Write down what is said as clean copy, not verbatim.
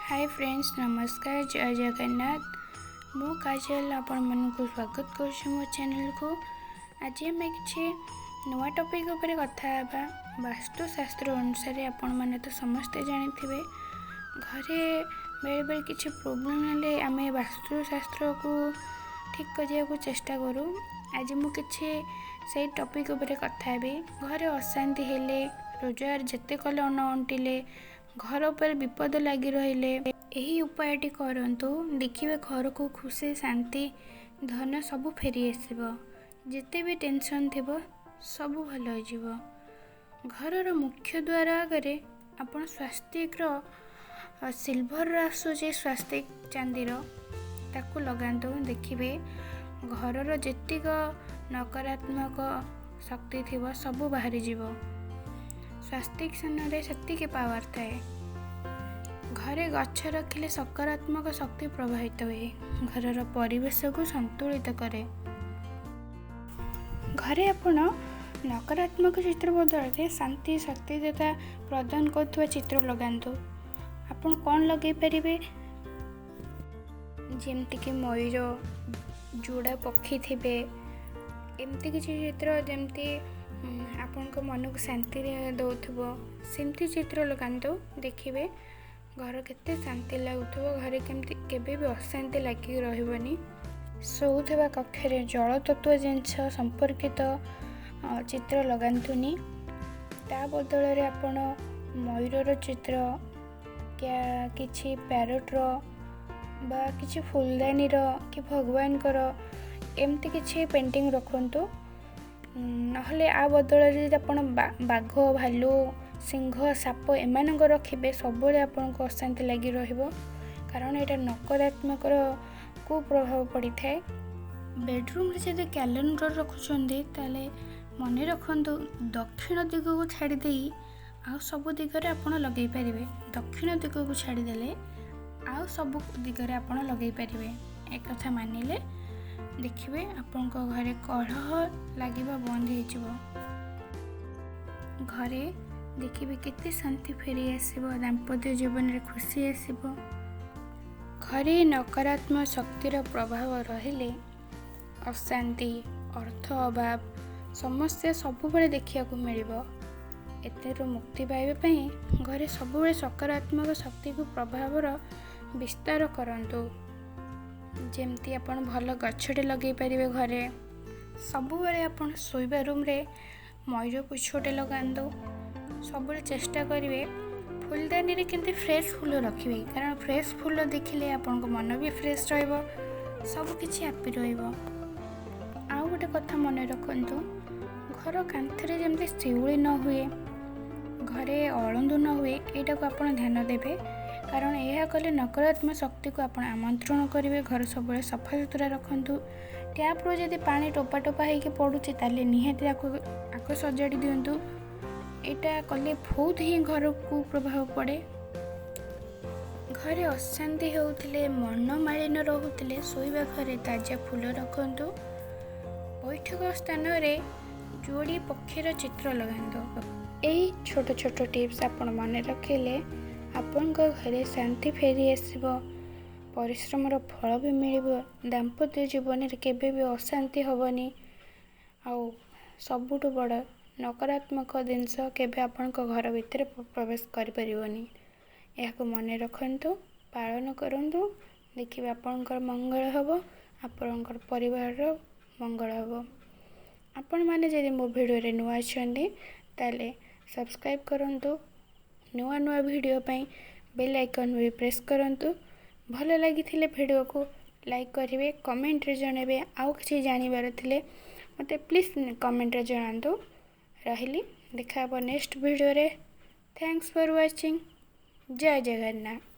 High friends, ନମସ୍କାର, ଜୟ ଜଗନ୍ନାଥ। ମୁଁ କାଜଲ ଆପଣମାନଙ୍କୁ ସ୍ୱାଗତ କରୁଛି ମୋ ଚ୍ୟାନେଲକୁ। ଆଜି ଆମେ କିଛି ନୂଆ ଟପିକ୍ ଉପରେ କଥା ହେବା। ବାସ୍ତୁଶାସ୍ତ୍ର ଅନୁସାରେ ଆପଣମାନେ ତ ସମସ୍ତେ ଜାଣିଥିବେ, ଘରେ ବେଳେବେଳେ କିଛି ପ୍ରୋବ୍ଲେମ୍ ହେଲେ ଆମେ ବାସ୍ତୁଶାସ୍ତ୍ରକୁ ଠିକ୍ କରିବାକୁ ଚେଷ୍ଟା କରୁ। ଆଜି ମୁଁ କିଛି ସେଇ ଟପିକ୍ ଉପରେ କଥା ହେବି। ଘରେ ଅଶାନ୍ତି ହେଲେ, ରୋଜଗାର ଯେତେ କଲେ ନ ଅଣ୍ଟିଲେ, ଘର ଉପରେ ବିପଦ ଲାଗି ରହିଲେ ଏହି ଉପାୟଟି କରନ୍ତୁ। ଦେଖିବେ ଘରକୁ ଖୁସି, ଶାନ୍ତି, ଧନ ସବୁ ଫେରି ଆସିବ। ଯେତେ ବି ଟେନସନ୍ ଥିବ ସବୁ ଭଲ ହେଇଯିବ। ଘରର ମୁଖ୍ୟ ଦ୍ୱାର ଆଗରେ ଆପଣ ସ୍ୱାସ୍ତିକର, ସିଲଭରର ଆସୁଛି ସ୍ୱାସ୍ତିକ ଚାନ୍ଦିର, ତାକୁ ଲଗାନ୍ତୁ। ଦେଖିବେ ଘରର ଯେତିକ ନକାରାତ୍ମକ ଶକ୍ତି ଥିବ ସବୁ ବାହାରିଯିବ। ସ୍ୱାସ୍ତିକ ଚିହ୍ନରେ ସେତିକି ପାୱାର ଥାଏ। ଘରେ ଗଛ ରଖିଲେ ସକାରାତ୍ମକ ଶକ୍ତି ପ୍ରବାହିତ ହୁଏ, ଘରର ପରିବେଶକୁ ସନ୍ତୁଳିତ କରେ। ଘରେ ଆପଣ ନକାରାତ୍ମକ ଚିତ୍ର ବଦଳରେ ଶାନ୍ତି, ସତେଜତା ପ୍ରଦାନ କରୁଥିବା ଚିତ୍ର ଲଗାନ୍ତୁ। ଆପଣ କ'ଣ ଲଗାଇ ପାରିବେ? ଯେମିତିକି ମୟୂର, ଯୋଡ଼ା ପକ୍ଷୀ ଥିବେ, ଏମିତି କିଛି ଚିତ୍ର ଯେମିତି ଆପଣଙ୍କ ମନକୁ ଶାନ୍ତି ଦେଉଥିବ, ସେମିତି ଚିତ୍ର ଲଗାନ୍ତୁ। ଦେଖିବେ ଘର କେତେ ଶାନ୍ତି ଲାଗୁଥିବ, ଘରେ କେମିତି କେବେ ବି ଅଶାନ୍ତି ଲାଗିକି ରହିବନି। ଶୋଉଥିବା କକ୍ଷରେ ଜଳ ତତ୍ତ୍ୱ ଜିନିଷ ସମ୍ପର୍କିତ ଚିତ୍ର ଲଗାନ୍ତୁନି। ତା ବଦଳରେ ଆପଣ ମୟୂରର ଚିତ୍ର, କିଛି ପ୍ୟାରଟ୍ର ବା କିଛି ଫୁଲଦାନୀର କି ଭଗବାନଙ୍କର ଏମିତି କିଛି ପେଣ୍ଟିଂ ରଖନ୍ତୁ। ନହେଲେ ଆ ବଦଳରେ ଯଦି ଆପଣ ବାଘ, ଭାଲୁ, ସିଂହ, ସାପ ଏମାନଙ୍କ ରଖିବେ, ସବୁବେଳେ ଆପଣଙ୍କୁ ଅଶାନ୍ତି ଲାଗି ରହିବ, କାରଣ ଏଇଟା ନକାରାତ୍ମକର କୁପ୍ରଭାବ ପଡ଼ିଥାଏ। ବେଡ଼ରୁମ୍ରେ ଯଦି କ୍ୟାଲେଣ୍ଡର ରଖୁଛନ୍ତି, ତାହେଲେ ମନେ ରଖନ୍ତୁ ଦକ୍ଷିଣ ଦିଗକୁ ଛାଡ଼ି ଦେଇ ଆଉ ସବୁ ଦିଗରେ ଆପଣ ଲଗାଇ ପାରିବେ। ଦକ୍ଷିଣ ଦିଗକୁ ଛାଡ଼ିଦେଲେ ଆଉ ସବୁ ଦିଗରେ ଆପଣ ଲଗାଇ ପାରିବେ। ଏକଥା ମାନିଲେ ଦେଖିବେ ଆପଣଙ୍କ ଘରେ କଳହ ଲାଗିବା ବନ୍ଦ ହେଇଯିବ। ଘରେ ଦେଖିବେ କେତେ ଶାନ୍ତି ଫେରି ଆସିବ, ଦାମ୍ପତ୍ୟ ଜୀବନରେ ଖୁସି ଆସିବ। ଘରେ ନକାରାତ୍ମକ ଶକ୍ତିର ପ୍ରଭାବ ରହିଲେ ଅଶାନ୍ତି, ଅର୍ଥ ଅଭାବ, ସମସ୍ୟା ସବୁବେଳେ ଦେଖିବାକୁ ମିଳିବ। ଏଥିରୁ ମୁକ୍ତି ପାଇବା ପାଇଁ ଘରେ ସବୁବେଳେ ସକାରାତ୍ମକ ଶକ୍ତିକୁ ପ୍ରଭାବର ବିସ୍ତାର କରନ୍ତୁ। ଯେମିତି ଆପଣ ଭଲ ଗଛଟେ ଲଗାଇ ପାରିବେ ଘରେ। ସବୁବେଳେ ଆପଣ ଶୋଇବା ରୁମ୍ରେ ମୟୂର ପୁଚ୍ଛଟେ ଲଗାନ୍ତୁ। ସବୁବେଳେ ଚେଷ୍ଟା କରିବେ ଫୁଲଦାନୀରେ କେମିତି ଫ୍ରେଶ୍ ଫୁଲ ରଖିବେ, କାରଣ ଫ୍ରେଶ୍ ଫୁଲ ଦେଖିଲେ ଆପଣଙ୍କ ମନ ବି ଫ୍ରେଶ୍ ରହିବ, ସବୁକିଛି ହାପି ରହିବ। ଆଉ ଗୋଟେ କଥା ମନେ ରଖନ୍ତୁ, ଘର କାନ୍ଥରେ ଯେମିତି ଶିଉଳି ନ ହୁଏ, ଘରେ ଅଳନ୍ଧୁ ନ ହୁଏ, ଏଇଟାକୁ ଆପଣ ଧ୍ୟାନ ଦେବେ, କାରଣ ଏହା କଲେ ନକାରାତ୍ମକ ଶକ୍ତିକୁ ଆପଣ ଆମନ୍ତ୍ରଣ କରିବେ। ଘର ସବୁବେଳେ ସଫାସୁତୁରା ରଖନ୍ତୁ। ଟ୍ୟାପ୍ରୁ ଯଦି ପାଣି ଟୋପା ଟୋପା ହେଇକି ପଡ଼ୁଛି, ତାହେଲେ ନିହାତି ତାକୁ ଆଗ ସଜାଡ଼ି ଦିଅନ୍ତୁ। ଏଇଟା କଲେ ବହୁତ ହିଁ ଘରକୁ ପ୍ରଭାବ ପଡ଼େ। ଘରେ ଅଶାନ୍ତି ହେଉଥିଲେ, ମନମାଳିନ ରହୁଥିଲେ, ଶୋଇବା ଘରେ ତାଜା ଫୁଲ ରଖନ୍ତୁ। ବୈଠକ ସ୍ଥାନରେ ଯୋଡ଼ି ପକ୍ଷୀର ଚିତ୍ର ଲଗାନ୍ତୁ। ଏଇ ଛୋଟ ଛୋଟ ଟିପ୍ସ ଆପଣ ମନେ ରଖିଲେ ଆପଣଙ୍କ ଘରେ ଶାନ୍ତି ଫେରି ଆସିବ, ପରିଶ୍ରମର ଫଳ ବି ମିଳିବ, ଦାମ୍ପତ୍ୟ ଜୀବନରେ କେବେ ବି ଅଶାନ୍ତି ହେବନି, ଆଉ ସବୁଠୁ ବଡ଼ ନକାରାତ୍ମକ ଜିନିଷ କେବେ ଆପଣଙ୍କ ଘର ଭିତରେ ପ୍ରବେଶ କରିପାରିବନି। ଏହାକୁ ମନେ ରଖନ୍ତୁ, ପାଳନ କରନ୍ତୁ, ଦେଖିବେ ଆପଣଙ୍କର ମଙ୍ଗଳ ହେବ, ଆପଣଙ୍କର ପରିବାରର ମଙ୍ଗଳ ହେବ। ଆପଣମାନେ ଯଦି ମୋ ଭିଡ଼ିଓରେ ନୂଆ ଅଛନ୍ତି, ତାହେଲେ ସବସ୍କ୍ରାଇବ୍ କରନ୍ତୁ। ନୂଆ ନୂଆ ଭିଡ଼ିଓ ପାଇଁ ବେଲ୍ ଆଇକନ୍ ବି ପ୍ରେସ୍ କରନ୍ତୁ। ଭଲ ଲାଗିଥିଲେ ଭିଡ଼ିଓକୁ ଲାଇକ୍ କରିବେ, କମେଣ୍ଟରେ ଜଣାଇବେ। ଆଉ କିଛି ଜାଣିବାର ଥିଲେ ମୋତେ ପ୍ଲିଜ୍ କମେଣ୍ଟରେ ଜଣାନ୍ତୁ। ରହିଲି, ଦେଖା ହେବ ନେକ୍ସଟ ଭିଡ଼ିଓରେ। Thanks for watching. Jay Jagannath.